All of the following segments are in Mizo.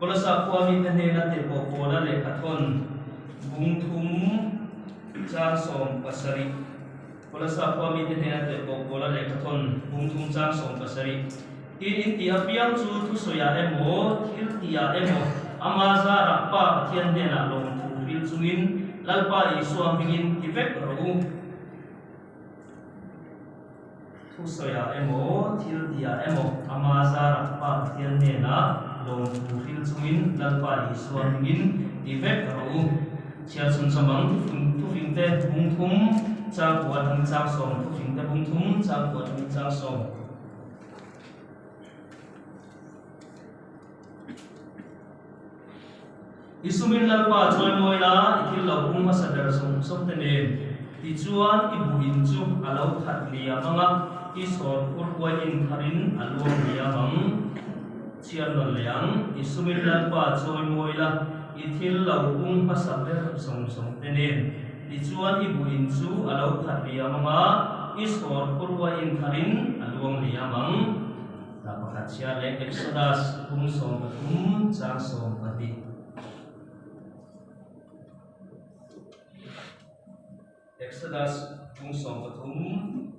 Kolosa khua mite hnena tirhkoh Paula lehkhathawn bung thum chang 17. Kolosa khua mite hnena tirhkoh Paula lehkhathawn bung thum chang 17. Tin, in tih apiang chu thusawiah emaw, thil tihah emaw, ama zarah Pa Pathian hnenah lawmthu hril chungin Lalpa Isua hmingin ti vek rawh u. Thusawiah emaw, thil tihah emaw, ama zarah Pa Pathian hnenah lawmthu hril chungin Lalpa Isua hmingin ti vek rawh u. Chhiar chhun chawmang thufingte bung thum chang kua atangin chang sawm, thufingte bung thum chang kua atangin chang sawm. I sumin Lalpa chawi mawi la, i thil lo pung hmasa ber zawng zawng te nen. Tichuan i buh in chu a lo khat liam ang a, i sawr phur uai in tharin a luang liam ang. Chhiar nawn leh ang, i sumin Lalpa chawi mawi la, i thil lo pung hmasa ber zawng zawng te nen. Tichuan i buh in chu a lo khat liam ang a, i sawr phur uai in tharin a luang liam ang. Hla pakhat chhiar leh Exodus bung 13 chang 12. Exodus bung 13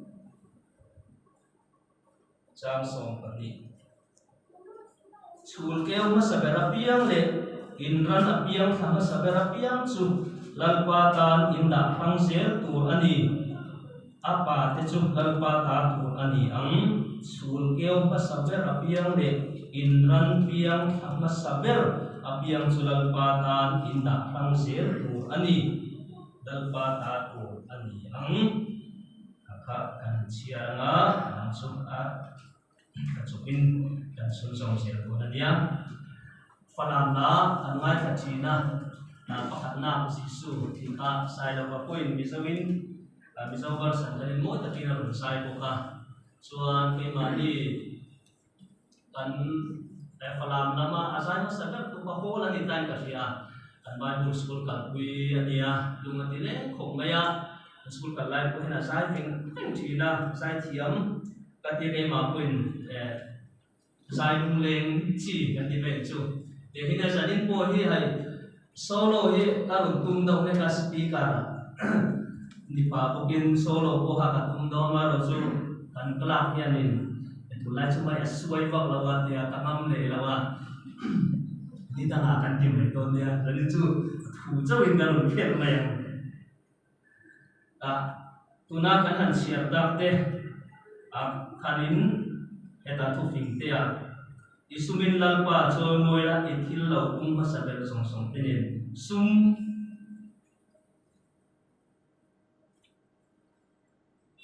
chang 12. Chhul keu hmasa ber apiang leh in ran apiang thla hmasa ber apiang chu Lalpa tan in dah hrang zel tur a ni. A pa te chu Lalpa ta tur a ni ang. Chhul keu hmasa ber apiang leh in ran piang thla hmasa ber apiang chu Lalpa tan in dah hrang zel tur a ni. Lalpa ta tur a ni ang. Kha kha kan chhiar ang a, nang chu a ka chawpin kan chhunzawm zel dawn a nia. Falamna kan ngaithla thin a, pakhatna Jisu tih kha Sailova pawhin Mizoin Mizo version khanin mawi takin a rawn zai bawk a, chuan keimahni kan Falam lama a zai hmasa ber tu kha Paul a ni tain ka hria a, kan Bible school kalpui a nia, lung a ti leng khawp mai a, school kal lai pawh hian a zai veng veng thin a, zai thiam. Ka ti keimah pawhin eh zai lungleng chi kan ti vel chu. Tiang hian zanin pawh hi hei solo hi ka rawn tum deuh hlek a speaker mipa bawkin solo pawha ka tum dawn a erawh chu kan clerk hianin tunlai chu mai a suai vak lo a tia ka ngam leh lo a ni dangah kan ti mai dawn nia zanin chu thu chauhin ka rawn khelh mai ang. Ah, tuna kan han chhiar tak te ah khanin heta thufing te ah i sumin Lalpa chawimawi la i thil lo pung hmasa ber zawng zawng te nen sum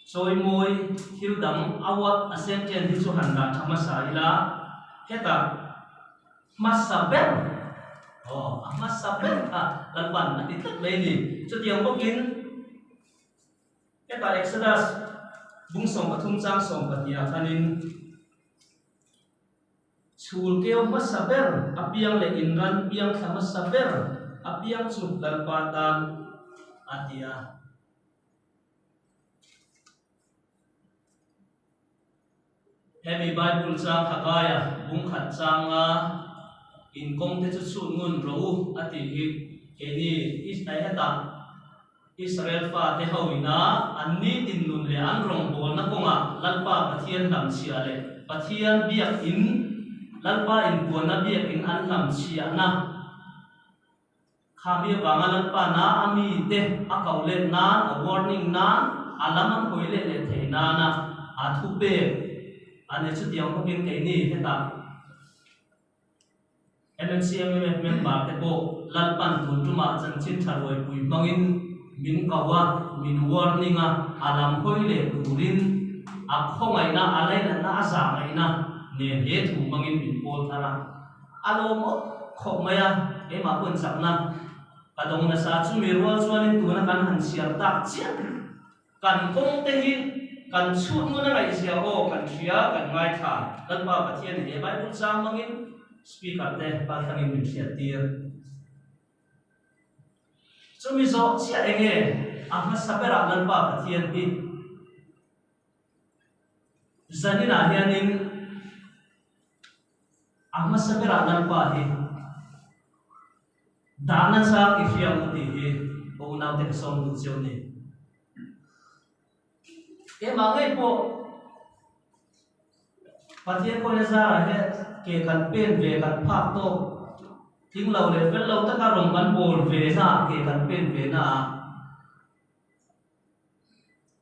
chawimawi thil dang a what a sentence hi chu han dah tha hmasa ila hetah Hmasa ber, aw, a hmasa ber kha Lalpan a ti tlat mai a ni. Chutiang bawkin hetah Exodus bung 13 chang 12 ah khanin chhul keu hmasa ber a piang leh inran piang thla hmasa ber a piang chu Lalpa tan a ti a. Hemi Bible chang Hagaia bung khat changa inkawng te chu chhut ngun rawh u a tih hi keini hetah Israel fate ho ina an nitin nun leh an rawngbawlna kawngah Lalpa Pathian hlamchhiah leh Pathian biakin Lalpa inpuanna biakin an hlamchhiahna Khami avanga Lalpa na a mite a koh let nan, a warning nan, a lam an hawi leh leh theih nana a thu pek a ni. Chutiang bawkin keini hetah MNCMMF member te pawh Lalpan tun tumah chanchin tha ruaipui hmangin min ko a, min warning a, a lam hawi leh turin a khawngaihna, a lainatna, a zahngaihna nen he thu hmangin min pawl thar a. A lawm awk khawp mai a, keimah pawhin chakna ka dawng nasa. Chumi rual chuanin tuna kan han chhiar tak chiah kan kawng te hi kan chhut ngun a ngaihzia aw kan hria, kan ngaithla. Lalpa Pathian he Bible chang hmangin speaker te kaltlangin min hriat tir. Chumi zawh chiah enge a hmasa berah Lalpa Pathian hi zaninah hianin A hmasa berah Lalpa hi Dahna chang i hriang u tih hi ka unaute ka sawm duh cheu ni. Keimah ngei pawh Pathian kawina zarah hian ke kan pen ve kan phak tawk tling lo leh fel lo taka rawn kan bawl ve na ke kan pen ve na a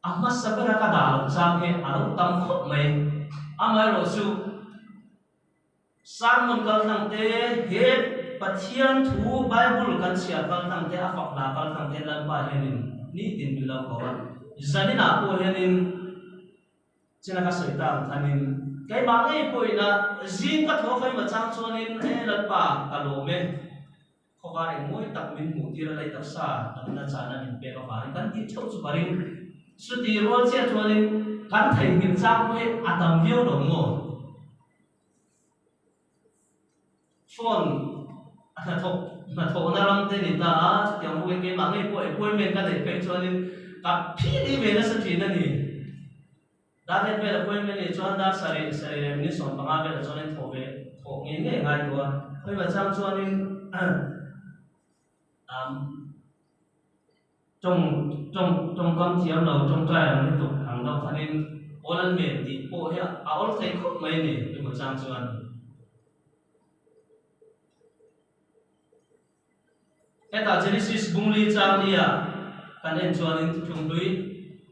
a hmasa bera ka dah loh chang hi a lo tam khawp mai. Amaherawhchu Sermon kal tlang te, he Pathian thu Bible kan chhiar kal tlang te, a fak hla kal tlang te Lalpa hianin nitin min lo ko a. Zaninah pawh hianin China ka sawi ta ang khanin keimah ngei pawhin a zing ka thaw khawi machang chuanin e Lalpa ka lawm e, khawvar eng mawi tak min hmuh tir a lei taksa damna chana min pek avangin kan tih theuh chu ka ring. Chuti rual chiah chuanin kan theihnghilh chang pawh hi a tam viau lo maw? Phone a hnathawk hnathawhna ram te ni ta a, chutiang bawkin keimah ngei pawh appointment ka neih phei chuanin ka phili ve nasa thin a ni. Dar vel appointment nih chuan dar sarih sarih leh minute 15 velah chuanin thawh ve thawh ngei ngei a ngai tawh a, khawimah chang chuanin um Tawng tawng tawngkam thiam lo tawngtai ang lutuk ang deuh khanin awl an men tih pawh hi a awl thei khawp mai a ni emaw chang chuan. Hetah Genesis bungli chang nia kan en chuanin thuthlung hlui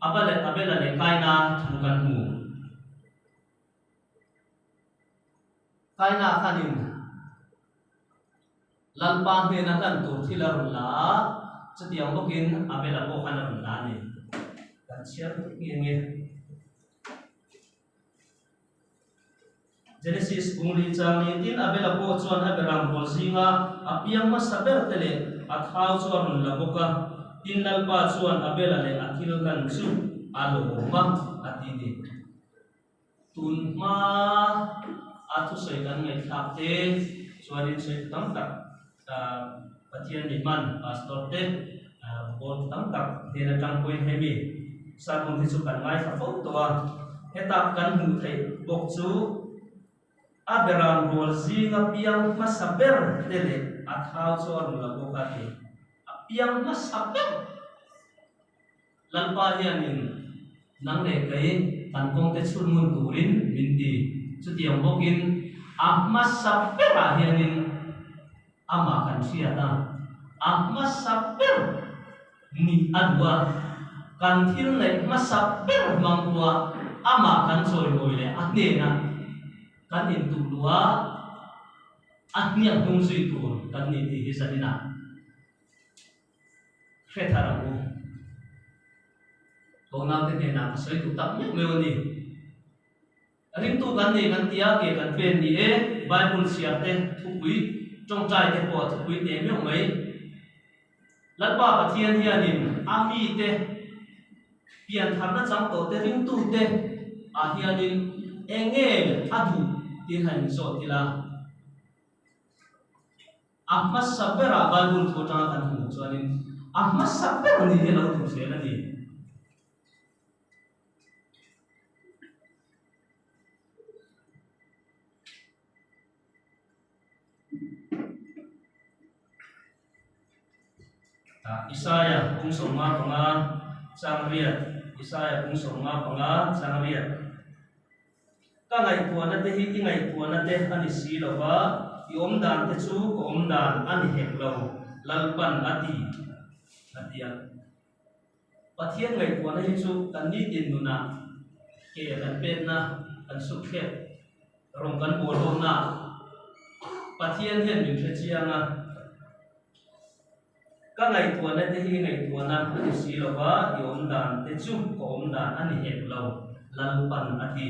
Abela leh Kaina thu kan hmu. Kaina khanin Lalpa hnena hlan tur thil a rawn la a, chutiang bawkin Abela pawh khan a rawn la a ni. Kan chhiar vek nge nge. Genesis bungli chang ni tin Abela pawh chuan a beram rual zinga a piang hmasa ber te leh a thau chu a rawn la bawk a, tin Lalpa chuan Abela leh a thil hlan chu a lawm a, a ti ni. Tun hma a thusawi kan ngaihthlak te chuanin sawi tam tak Pathian mi hman pastor te pawl tam tak hnen atang pawhin hemi sermon hi chu kan ngaithla fo tawh a, heta kan hmuh theih bawk chu a beram rual zinga piang hmasa ber te leh a thau chu a rawn la bawk a ti, a piang hmasa ber. Lalpa hianin nang leh kei kan kawngte chhun ngun turin min ti. Chutiang bawkin a hmasa berah hianin amah kan hriat a, a hmasa ber nih a duh a, kan thil neih hmasa ber hmang pawha amah kan chawimawi leh a hnena kan intuh luh a, a hniak hnung zui tur kan ni tih hi zaninah Hre thar ang u. Ka unaute hnenah ka sawi duh tak meuh meuh a ni. Ringtu kan nei kan tia ke kan pen ni e, Bible chhiar te thupui, tawngtai te pawh a thupui teh meuh mai. Lalpa Pathian hianin a mite piantharna chang tawh te ringtute ah hianin eng nge a duh tiin han inzawt ila. A hmasa berah Bible thu atanga kan hmuh chuanin a hmasa ber ni hi a lo duh zel a ni. Isaia kung 55 chang riat Isaia kung 55 chang riat Ka ngaihtuahna te hi i ngaihtuahna te a ni si lo va, i awm dan te chu ka awm dan a ni hek lo, Lalpan a ti, a ti a. Pathian ngaihtuahna hi chu kan nitin nunah ke kan penna, kan sukthlek, rawng kan bawl hlawmna Pathian hian min hre chiang a. Ka ngaihtuahna te hi ngaihtuahna a ni si lo va, i awm dan te chu ka awm dan a ni hek lo, Lalpan a ti.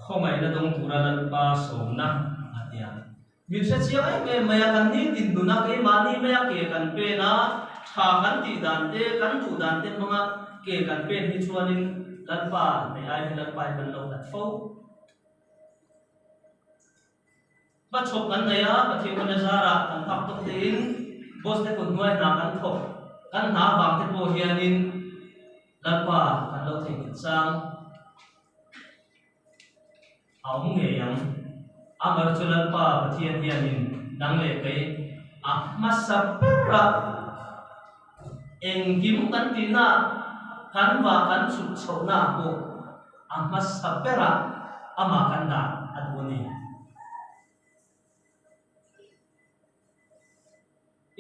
Khawngaihna dawng tura Lalpa sawmna a ti a. Min hre chiang em em mai a, kan nitin nuna keimahni maia ke kan pen a, tha kan tih dan te, kan duh dan te hmanga ke kan pen hi chuanin Lalpa hmei ai hi Lalpa hi kan lo hlat fo. Hmachhawp kan nei a, Pathian kawna zarah kan phak tawk teiin boss te kut hnuai hna kan thawk, kan hna avang te pawh hianin Lalpa kan lo theihnghilh chang a awm ngei ang. Amar chu Lalpa Pathian hianin nang leh kei A hmasa berah engkim kan tihna kan vah kan chhuk chhohna pawh a hmasa berah amah kan dah a duh a ni.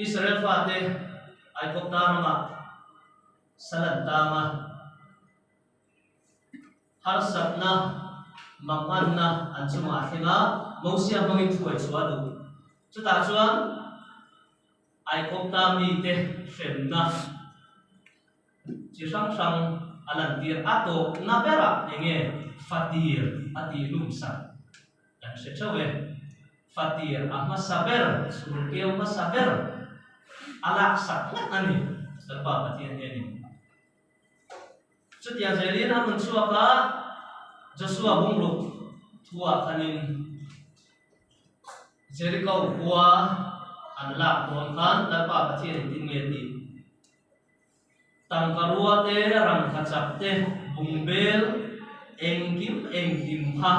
Israel fate Aigupta ramah sal an tang a. Harsatna, manganna an chungah a thleng a, Mosia hmangin thuai chu a duh. Chutah chuan Aigupta mite hremna chi hrang hrang a lantir a tawpna berah eng nge fatir a tih lumsak kan hre theuh e. Fatir a hmasa ber, chhurkeu hmasa ber a laksak ngat a ni, Lalpa Pathian hianin. Chutiang zelin a rawn chhuak a, Joshua bungruk thuah khanin Jeriko khua an lak dawn khan Lalpa Pathian in tin nge tih tangka rua te, rangkachak te, bungbel engkim engkim kha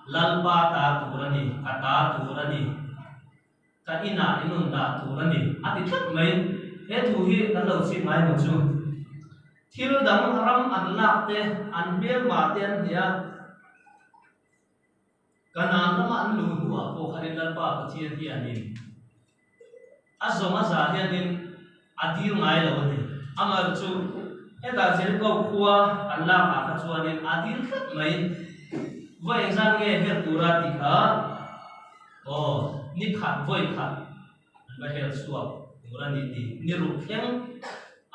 Lalpa ta tur a ni, ka ta tur a ni. Ka inah i nun dah tur a ni, a ti tlat mai. He thu hi kan lo chik ngai maw chu? Thil dang ram an lak te, an hmelma te an hnia. Kanaan rama an luh hnuah pawh khanin Lalpa Pathian hianin a zawng a zah hianin a dil ngai lo a ni. Amaherawhchu chu hetah Jeriko khua an lakah kha chuanin a dil tlat mai. Vawi engzat nge her tura tih kha? Aw, ni khat vawi khat an va her chhuak tur a ni tih ni ruk thleng.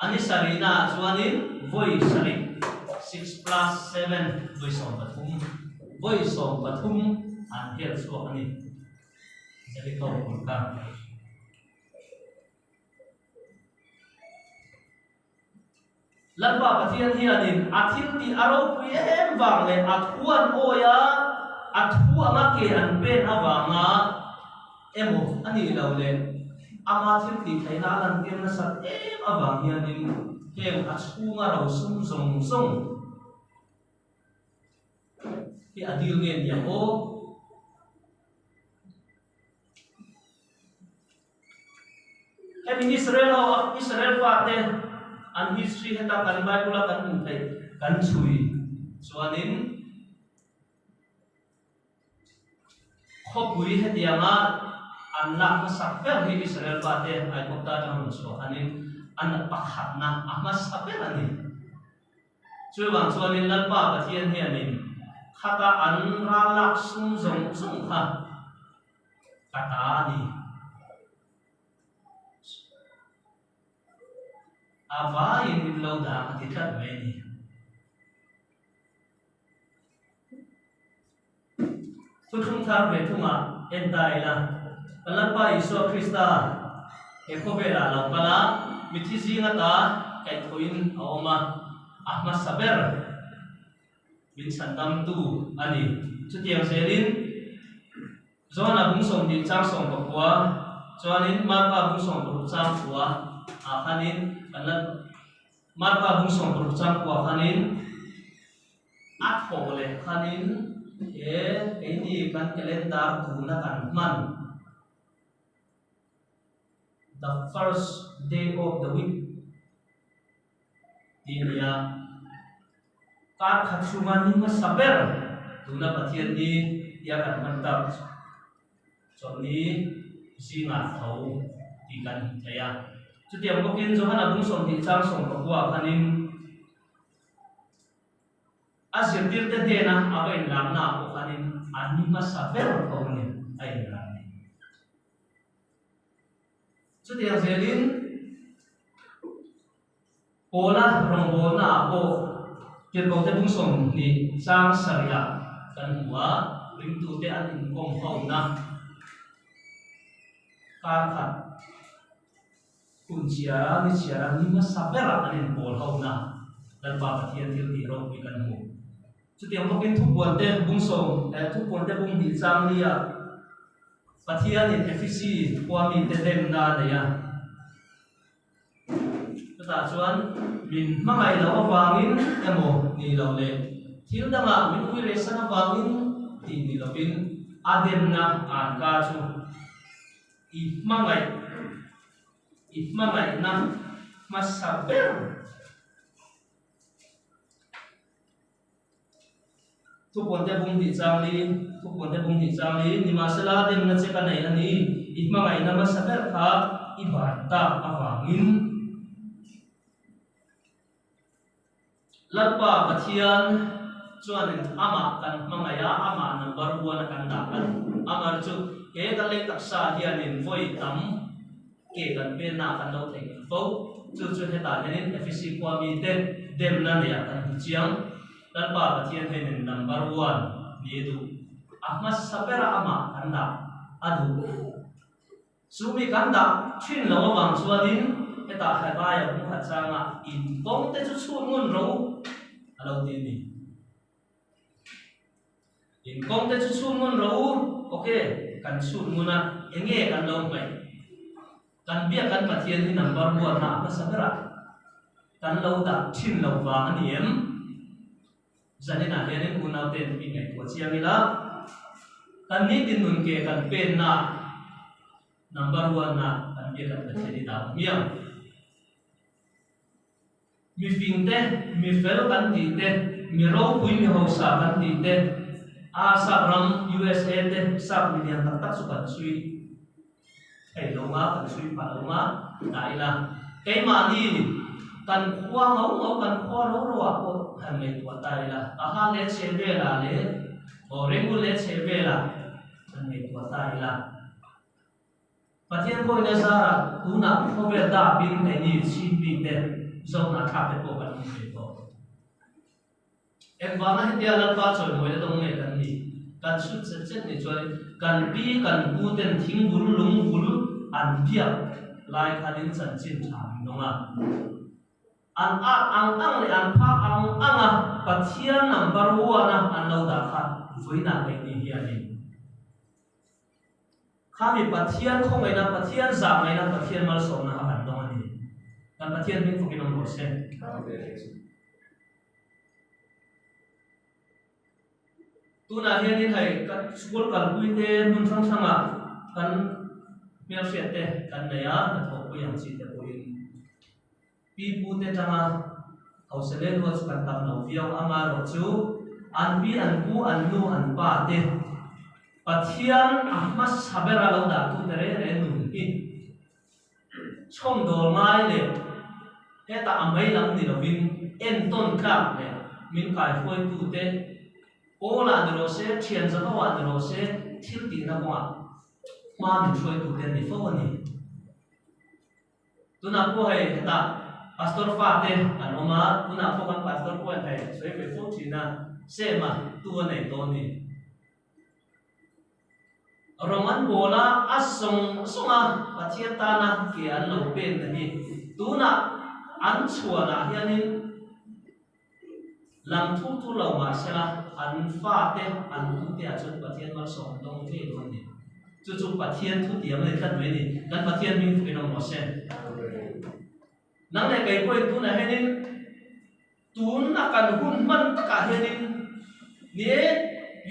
A ni sarihnaah chuanin vawi sarih, six plus seven, vawi 13, vawi 13 an her chhuak a ni. Jeriko kulh kha. Lalpa Pathian hianin a thil tih a ropui em vang leh a thu an awi a, a thu anga ke an pen avanga emaw a nih loh leh ama thil tih theihna a lantir nasat em avang hianin heng a chhunga rosum zawng zawng hi a dil nge nia aw. Hemi Israel ho a Israel fate an history heta kan Bible a kan hmuh theih kan chhui chuanin khawpui hetianga an lak hmasak ber hi Israel fate Aigupta atang rawn chhuah khanin an pakhatna a hmasa ber a ni. Chuvang chuanin Lalpa Pathian hianin khata an ral lak sum zawng zawng kha ka ta a ni. A vaiin in lo dah a ti tlat mai a ni. Thuthlung thar ve thungah en ta ila, kan Lalpa Isua Krista he khawvelah lo kal a, mithi zinga ta kaihthawhin a awm a, a hmasa ber. Min chhandamtu a ni. Chutiang zelin Johana bung 20 chang 19 chuanin Marka bung 16 chang kua ah khanin kan la Marka bung 16 chang kua khanin a thawh leh khanin he keini kan calendar tuna kan hman the first day of the week Tih a ni a, kar khat chhunga ni hmasa ber tuna Pathian ni tia kan hman tak chawlhni zingah tho tih kan hmu thei a. Chutiang bawkin Johana bung 20 chang 19 khanin a zirtirte hnena a va inlarnaah pawh khanin a ni hmasa ber tho a ni a inlar ni. Chutiang zelin Paula rawngbawlnaah pawh tirhkohte bung 20 chang sarihah kan hmu a, ringtute an inkawm hona kar khat hun chhiara ni chhiara ni hmasa berah an inpawl hona Lalpa Pathian thil tih ropui kan hmu. Chutiang bawkin thupuante bung sawm eh thupuante bung hnih chang nia Pathianin Efisi khua mite demna a nei a, chutah chuan min hmangaih loh avangin emaw ni loh leh thil dangah min ui rehsan avangin tih ni lovin a demna an ka chu i hmangaih. I hmangaihna hmasa ber. Thupuante bung hnih chang li, Thupuante bung hnih chang li, Nimahsela demna che ka nei a ni, i hmangaihna hmasa ber kha i ban tak avangin. Lalpa Pathian chuanin amah kan hmangaih a, amah number one a kan dah a ni. Amar chu he kan lei taksa hianin vawi tam ke kan penna kan lo theihnghilh fo. Chu chu hetah hianin Efesi khua mite demna neiah kan hmu chiang. Lalpa Pathian hianin number one ni duh. A hmasa bera amah kan dah a duh. Chu mi kan dah thin loh avang chuanin hetah Hagaia bungkhat changa in kawng te chu chhut ngun ro a lo ti a ni. In kawng te chu chhut ngun ro u, ok, kan chhut ngun a, enge kan lo hmaih? Kan biak kan Pathian hi number one na a hmasa berah kan lo dah thin lo vang a ni em? Zaninah hianin unauten i ngaihtuah chiang ila, kan nitin nun ke kan penna number one ah kan biak kan Pathian i dah hmiang. Mi fing te, mi fel kan tih te, mi ropui mi hausa kan tih te, a sap ram USA te sap mi lian tak tak chu kan chhui thei lo nga, kan chhui phah lo nga dah ila. Keimahni kan khua ngau ngau, kan khua ro ro ah pawh han ngaihtuah ta ila, Aha leh chhe velah leh aw Rengun leh chhe velah han ngaihtuah ta ila. Pathian kawina zarah tunah khawvel dapin keini chhipmi te zohna thlak te pawh kan awm ve tawh. Engvanga hetia Lalpa chawimawina dawng nge kan nih? Kan chhut chet chet ni chuanin kan pi kan pu ten thingbul lungbul an biak lai khanin chanchin tha min dawng a. An at ang ang leh an phak ang ang a Pathian number one a an lo dah kha vawiinah keini hianin khami Pathian khawngaihna, Pathian zahngaihna, Pathian malsawmna kha kan dawng a ni. Kan Pathian hming fakin awm rawh se. Tunah hianin hei kan school kalpui te hmun hrang hrangah kan hmelhriat te kan nei a, hnathawhpui ang chi te pawhin pi pu te tanga hausa leh lua chu kan tam lo viau amaherawh chu an pi an pu an nu an pa te Pathian a hmasa bera lo dah tu te reng reng nun hi Chhawmdawl ngai leh hetah a mai lam ni lovin entawn tlak leh min kaihruaitute pawlah ni rawh se, thian zahoah ni rawh se, thil tihna kawngah hma min hruaitute an ni fo a ni. Tunah pawh hei hetah Pastor fate an awm a, tunah pawh kan Pastor pawhin hei sawi ve fo thin a, Sema tu a nei tawh a ni. Rawng an bawl a, a sawng sawng a, Pathian tana ke an lo pen ta hi. Tunah an chhuanah hianin lam thur thur lo mah sela an fate an tute ah chuan Pathian malsawm an dawng ngei dawn a ni. Chu chu Pathian thutiam a ni tlat mai a ni. Kan Pathian hming fukin awm rawh se. Nang leh kei pawhin tunah hianin Tun a kan hun hman takah hianin ni e,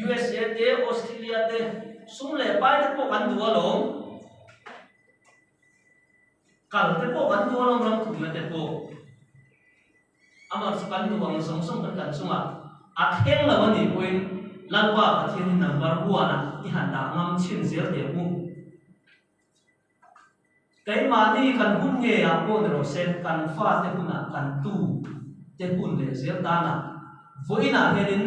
USA te, Australia te, sum leh pai te pawh kan duh alawm, kal te pawh kan duh alawm ram thumna te pawh. Amah chu kan duh ang zawng zawng kan kan chungah a thleng lo a nih pawhin Lalpa Pathian hi number one ah i han dah ngam chhin zel teh u. Keimahni kan hun ngeiah pawh ni rawh se, kan fate hunah kan tu te hun leh zel tanah vawiinah hianin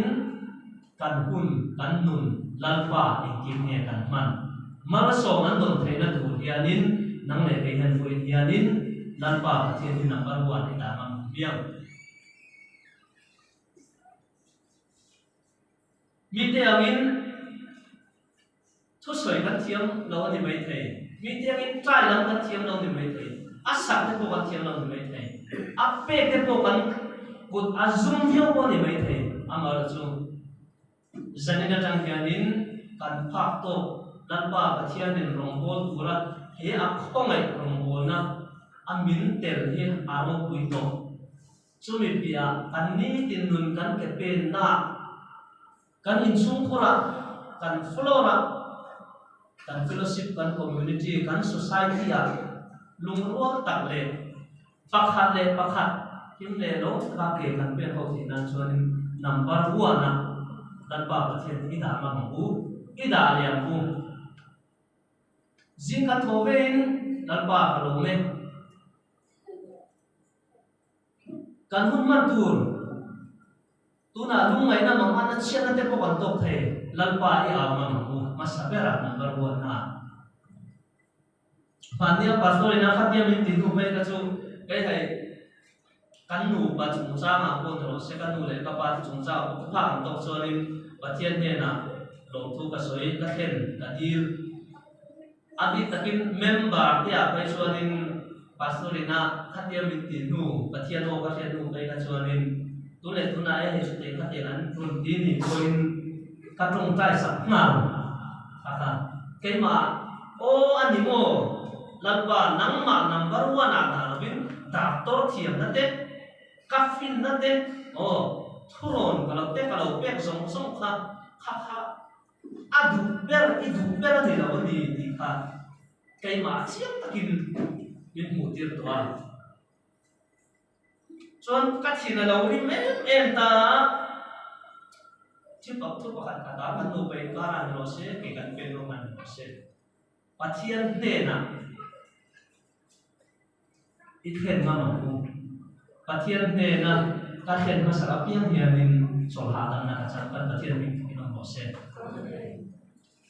kan hun, kan nun Lalpa engkim nge kan hman? Malsawm an dawn theihna tur hianin nang leh kei hian vawiin hianin Lalpa Pathian hi number one i dah ngam hmiang. Mite angin Thusawi kan thiam lo a ni maithei, mitiangin trai lam kan thiam lo a ni maithei, a sak te pawh kan thiam lo a ni maithei, a pek te pawh kan kut a zum viau pawh a ni maithei. Amaherawhchu, zanin atang hianin kan phak tawk Lalpa Pathianin rawngbâwl tura he a khawngaih rawngbâwlna a min tel hi a ropui tawh. Chumi piah kan nitin nun kan ke penna, Kan inchhungkhurah, kan floor-ah, kan fellowship, kan community, kan society-ah. Lungrual tak leh pakhat leh pakhat him leh lo taka ke kan pek ho theih nan chuanin number one ah Lalpa Pathian i dah ngam ang u, i dah leh ang u. Zing kan thaw vein Lalpa ka lawm e. Kan hun hman tur tunah lungngaihna manghana chhiatna te pawh kan tawk thei, Lalpa i au ngam ang u, hmasa berah number one ah. Mahnia pastor ina khatia min ti hnu phei kha chu kei hei kan nupa chungchangah pawh ni rawh se, ka nu leh ka pa te chungchangah pawh ka phak ang tawk chuanin Pathian hnenah lawmthu ka sawi, ka thlen, ka dil. A bik takin member te ah phei chuanin pastor ina khatia min ti hnu, Pathian aw ka hriat hnu phei kha chuanin tu leh tunah e hei chutiang khatiang an rawn ti ni pawhin ka tawngtai sak nghal kha kha keimah Aw a ni maw? Lalpa, nangmah number one ah dah lovin doctor thiamna te, ka finna te, aw, thurawn ka lo te ka lo pek zawng zawng kha, kha kha a duh ber, i duh ber a ni lo a ni tih kha keimah chiang takin min hmuh tir tawh a. Chuan ka thin a lo rim em em ta a, thi pak thu pakhat khat ah kan nupa inkar ah ni rawh se, kei kan pen rawng ah ni rawh se, Pathian hnenah i thlen ngam ang u. Pathian hnena ka thlen hmasak apiang hianin chawlhahdamna ka chang kan Pathian hming thakin awm rawh se.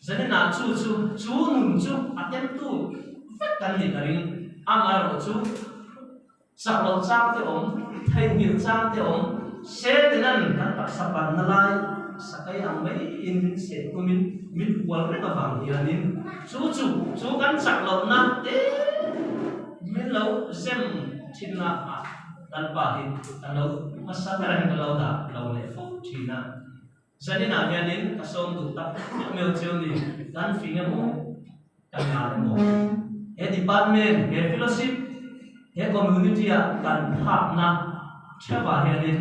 Zaninah chu chu chu nun chu a temtu vek kan nih ka ring. Amaherawh chu chak loh chang te awm, theihnghilh chang te awm, se tenan kan taksa panna lai sakei ang maiin min seh tumin min hual reng avang hianin chu chu chu kan chak lohna te min lo zem thinna ah Lalpa hi kan lo hmasa ber ang kan lo dah lo leh fo thin a. Zaninah hianin ka sawm duh tak meuh meuh chiu ni, kan fing emaw, kan ngal emaw, he department, he fellowship, he community-ah kan phakna theuhah hianin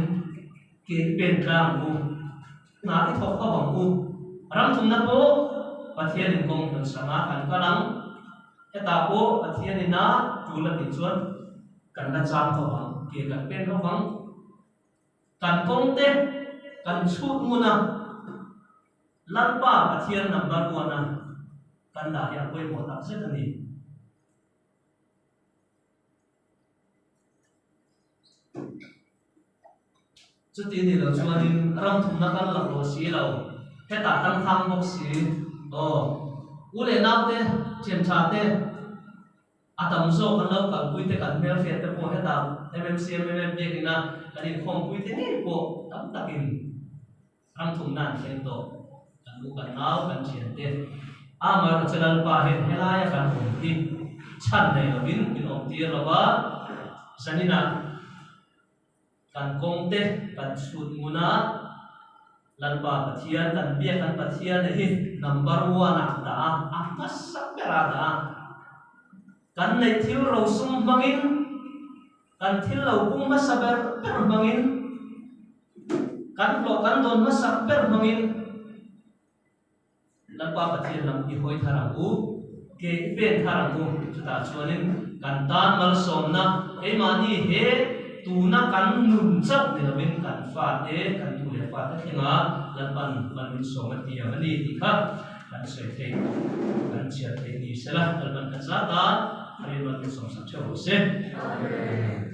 ke i pen tlang ang u, hna i thawk ho ang u, ram thumna pawh Pathianin kawng hmun sanga kan kal ang, hetah pawh Pathianin a tul a tih chuan kan la chang ho ang, ke kan pen ho ang. Kan kawngte kan chhut ngun a, Lalpa Pathian number one a kan dah hi a pawimawh tak zet a ni. Chuti ni lo chuanin ram thumna kan lak lo si lo, hetah kan thang bawk si. Aw, u leh naute, thian tha te, A tam zawk kan lo kalpui te kan hmelhriat te pawh hetah MMC MMM biakina kan inkhawmpui te ngei pawh tam takin ram thumna an thleng tawh. Kan u kan nau kan thian te amaherawhchu che Lalpa hian helaia kan awm hi chhan nei lovin min awm tir lova zaninah Kan kawngte kan chhut ngun a, Lalpa Pathian kan biak kan Pathian hi number one ah dah a, a hmasa ber ah dah a. Kan neih thil rosum hmangin, kan thil lo pung hmasa ber ber hmangin, kan hlawh kan dawn hmasa ber hmangin Lalpa Pathian lam i hawi thar ang u, ke i pen thar ang u, chutah chuanin kan tan malsawmna keimahni he tuna kan nun chauh ni lovin kan fate, kan tu leh fate thlenga Lalpan mal min sawm a ti ang a ni tih kha kan sawi thei, kan chhiar thei ni sela Lalpan kan zat a, Pathian mal min sawm sak theuh rawh se. Amen.